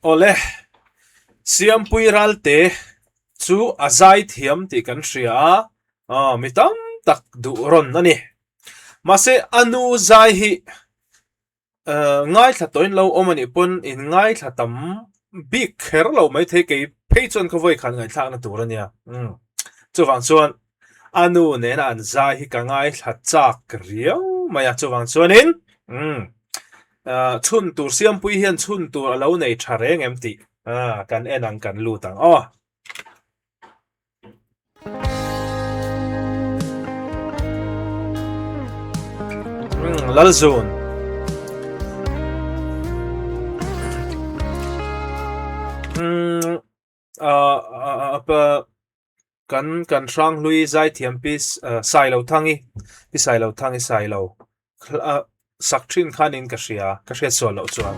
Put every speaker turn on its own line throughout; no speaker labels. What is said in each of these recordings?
Awle, Siampui Ralte chu a zaithiam tih kan hria a, aw mi tam tak duh rawn a ni. Mahse a nu zai hi Ngaithla tawhin lo awm a nih pawn in ngaithla tam bik kher lo maithei kei phei chuan ka vawi khan ngaihthlakna tur a nia. Chuvang chuan a nu nena an zai hi ka ngaithla chak riau mai a, chuvang chuanin chhun tur Siampui hian chhun tur a lo nei tha reng em tih kan en ang kan lut ang aw. Lalzun. Kan kan Hranghlui zaithiam pi Sailothangi pi Sailothangi Sailo sak thin khanin ka hria, ka hriat sual loh chuan.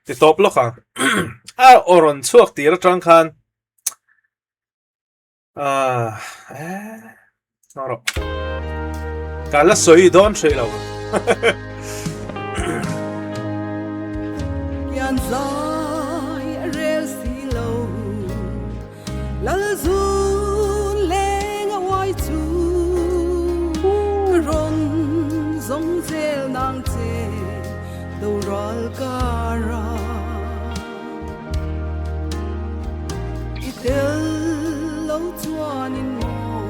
Ti tawp lawk ang. A aw rawn chhuak tir atang khan ah eh rawh. Ka la sawi dawn hrih lo.
Kian zai a rel si lo Lal zun leng a uai chu Ka rawn zawng zel nang che Doral kara I tel lo chuanin maw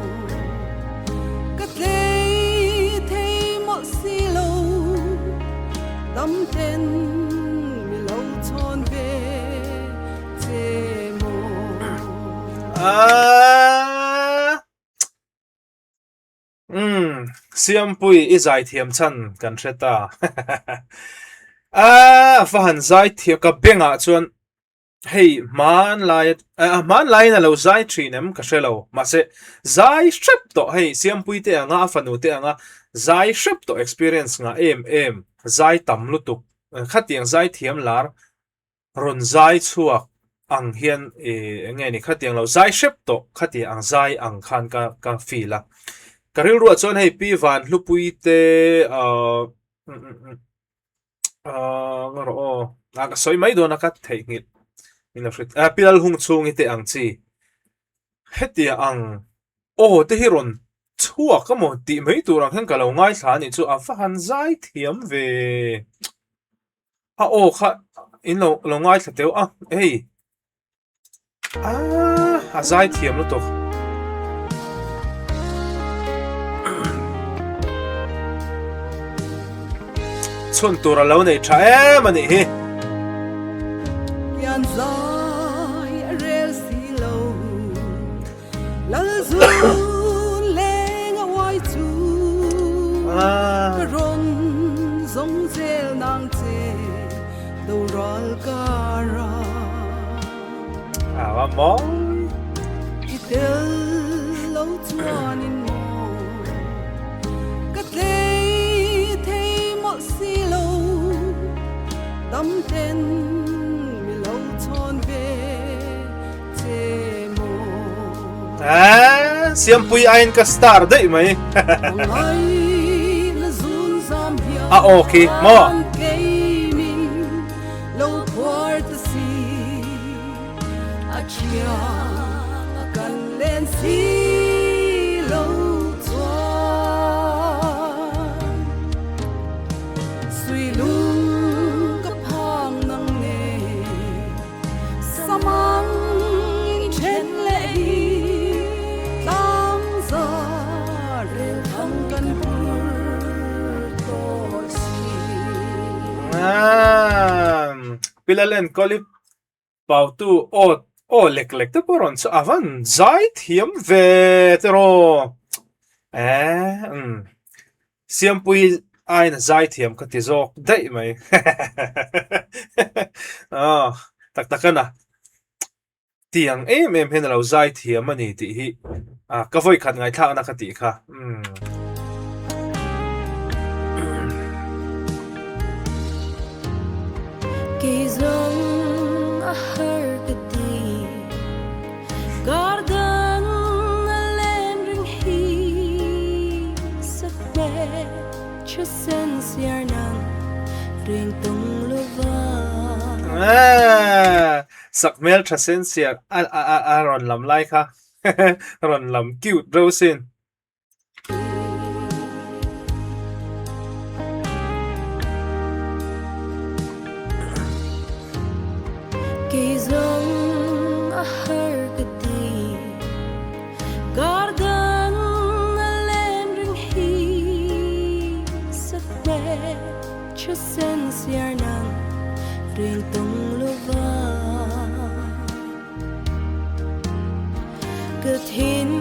Ka tlei thei mawlh si lo Dam ten mi lo chhawn ve che maw.
Aaa. Umm, Siampui i zaithiam chhan kan hre ta. Aaa, va han zaithiam, ka bengah chuan hei hmanlai a hmanlaiin a lo zai thin em ka hre lo. Mahse, zai hrep tawh hei Siampui te anga a fanu te anga zai hrep tawh experience ngah em em, zai tam lutuk, khatiang zaithiam lar Rawn zai chhuak ang hian eng nge ni khatiang lo zai hrep tawh khati ang zai ang khan ka ka feel a. Ka rilruah chuan hei Pi Van Hlupui te ahh ahh nga rawh aw a ka sawi mai dawn a ka theihnghilh min lo hre ah Pi Lalhungchhungi te ang chi hetia ang aw te hi rawn chhuak emaw tih mai tur ang hian ka lo ngaithla a nih chu a va han zai thiam ve. A aw kha in lo lo ngaithla teuh a hei aaa a zai thiam lutuk. Chhun tur a lo nei tha em a nih hi.
Kian zai a rel si lo Lal zun leng a uai chu Ka rawn zawng zel nang che Doral kara
A va mawi.
I tel lo chuan in maw Ka tlei thei mawlh si lo Dam ten mi lo chhawn ve.
Eee Siampui aiin ka star daih mai. A aw khi maw?
Samang in then leh hi tlangza rel thang kan hur tawh si.
Pilalen Kawlip Pautu aw aw lek lek te pawh rawn chu a van zai thiam ve tiraw. Eeh umm Siampui aiin a zaithiam ka ti zawk daih mai. Aw, tak tak a na. Tiang em em hian a lo zai thiam a ni tih hi ka vawi khat ngaithlakna ka tih kha. Umm.
Kei zawng a har ka ti Garden a len ring hi Sakhmel tha sen siar nang reng tung lova.
Sak hmel tha sen siar a a a a rawn lam lai kha rawn lam cute reuh sin.
Kei zawng a har ka ti Garden a len ring hi sak hmel Tha sen siar nang reng tung lova Ka thin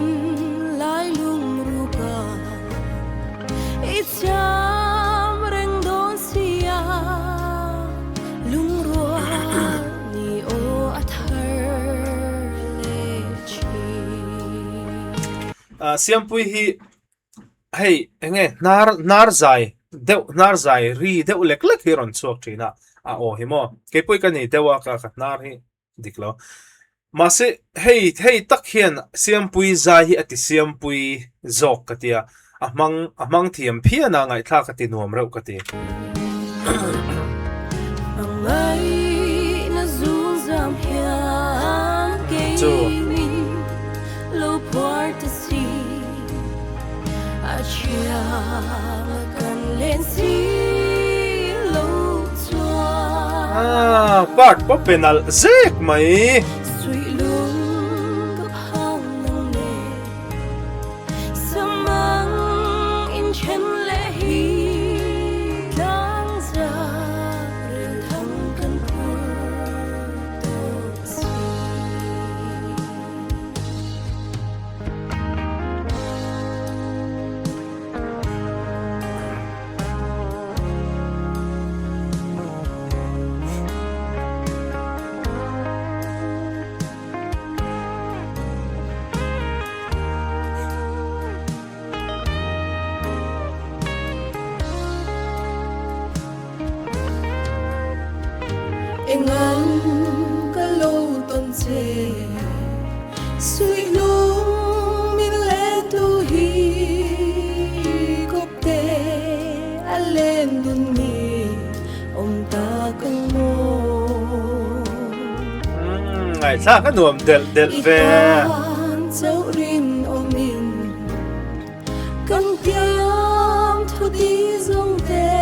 lai lung ruka I cham reng dawn sia Lungrual ni aw a thar leh thin.
Siampui hi Hei enge hnar hnar zai deuh hnar zai ri deuh lek lek hi rawn chhuak thin a a aw hi maw keipawh ka nei deuh a ka ka hnar hi dik lo mahse hei hei tak hian siampui zai hi a ti siampui zawk ka tia a hmang a hmang thiam phian a ngaihthlak a ti nuam reuh ka ti. Chu. Ah, part pawh pe nalh zek mai.
Engang ka lo tawn che Suihlung min le tu hi Kawpte a len dun mi awm tak ang maw.
Ngaihthlak a nuam delh delh ve.
I tan chauh rinawmin kan tiam thu di zawng te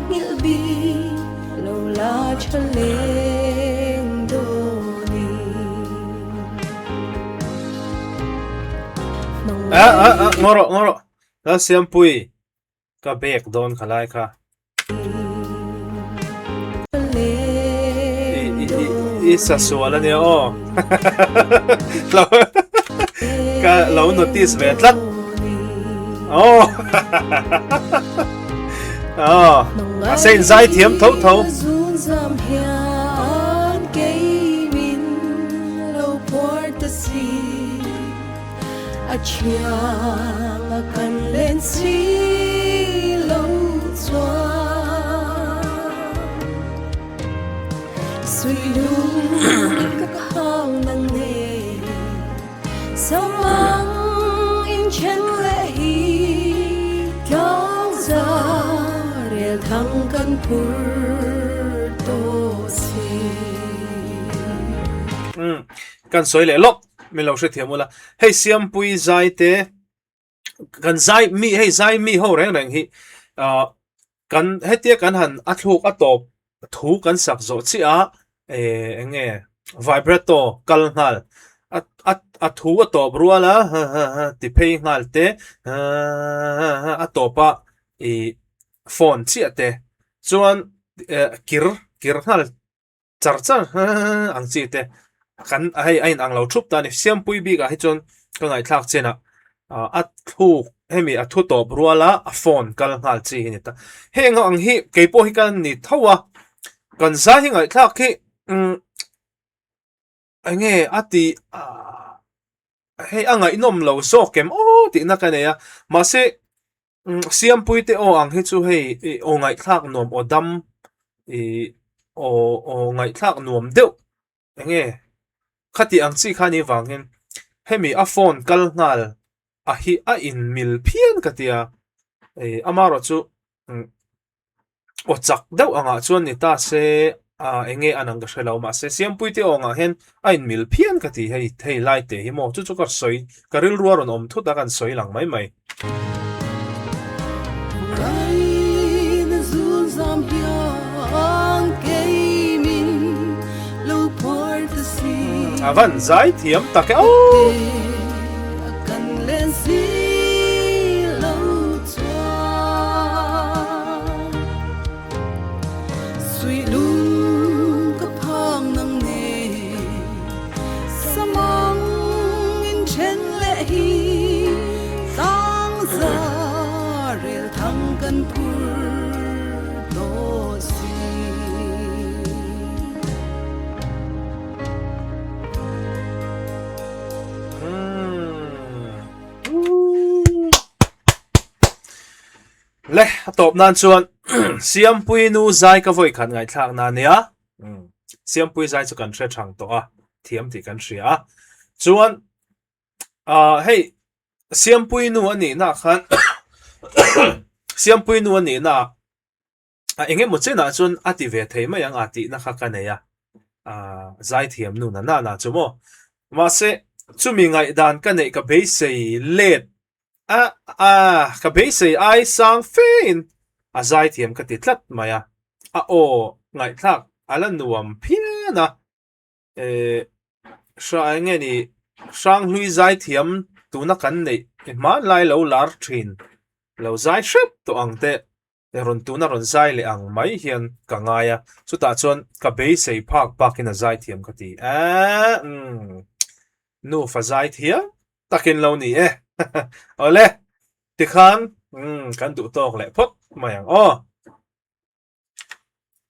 nghilh bik lo la tha leng dawnin.
A a a ngaw rawh ngaw rawh Lalsiampui ka bag dawn kha lai kha. I sa sual a nia aw. Lo ka lo notice ve tlat. Aw. Aw. Mahse in zai thiam tho tho.
A thiang a kan len si lo chuan Sui lung ka hang nang ne Samang in chen le hi Tlang za rel thang kan phur to si
Kan sawi leh lawk. Min lo hrethiam ula, hei Siampui zai te kan zai mi hei zai mi ho reng reng hi ah kan hetia kan han a thluk a tawp thu kan sak zawh chiah a eh eng nge vibrato kal nghal a a a thu a tawp rual a ha ha ha ti phei nghal te ha ha ha a tawp a ih phone chiah te chuan eh kir kir nghal char char ang chi te kan hei a inang lo thup ta a ni Siampui bik ah hi chuan ka ngaihthlak chin ah a thluk hemi a thu tawp rual a a phone kal nghal chi hi a ni ta heng ang hi keipawh hi ka ni tho a kan zai hi ngaihthlak hi umm. Enge a ti hei a ngaihnawm lo zawk em aw tihna ka nei a, mahse Siampui te aw ang hi chu hei ih aw ngaihthlak nuam aw dam ih aw aw ngaihthlak nuam deuh enge khati ang chi kha ni vangin hemi a phone kal nghal a hi a in mil phian ka tia ih amaherawh chu Aw chak deuh angah chuan ni ta se ah eng nge an ang ka hre lo mahse Siampui te aw angah hian a inmil phian ka ti hei hei lai te hi maw chu chu ka sawi ka rilru a rawn awm thut a kan sawi lang mai mai. A van zai thiam tak e aw. Le a tawp nan chuan Siampui nu zai ka vawi khat ngaihthlak na nia Siampui zai chu kan hre thang tawh a thiam tih kan hria a chuan ah hei Siampui nu a nih na khan Siampui nu a nih na a eng emaw chenah chuan a ti ve thei mai ang a tihna kha ka nei a, ah zaithiam nu na na na chu maw. Mahse chumi ngaihdan ka neih ka beisei let a a ka beisei ai sang fe in a zaithiam ka ti tlat mai a, a aw ngaihthlak a la nuam phian a. Eh hra eng nge ni Hranghlui zaithiam tuna kan neih hmanlai lo lar thin lo zai hrep tawh ang teh. Rawn tuna rawn zai leh ang mai hian ka ngai a, chutah chuan ka beisei phak bakin a zai thiam ka ti a, umm nufa zai thiam takin lo ni e, awle tikhan umm kan duh tawk leh phawt mai ang aw.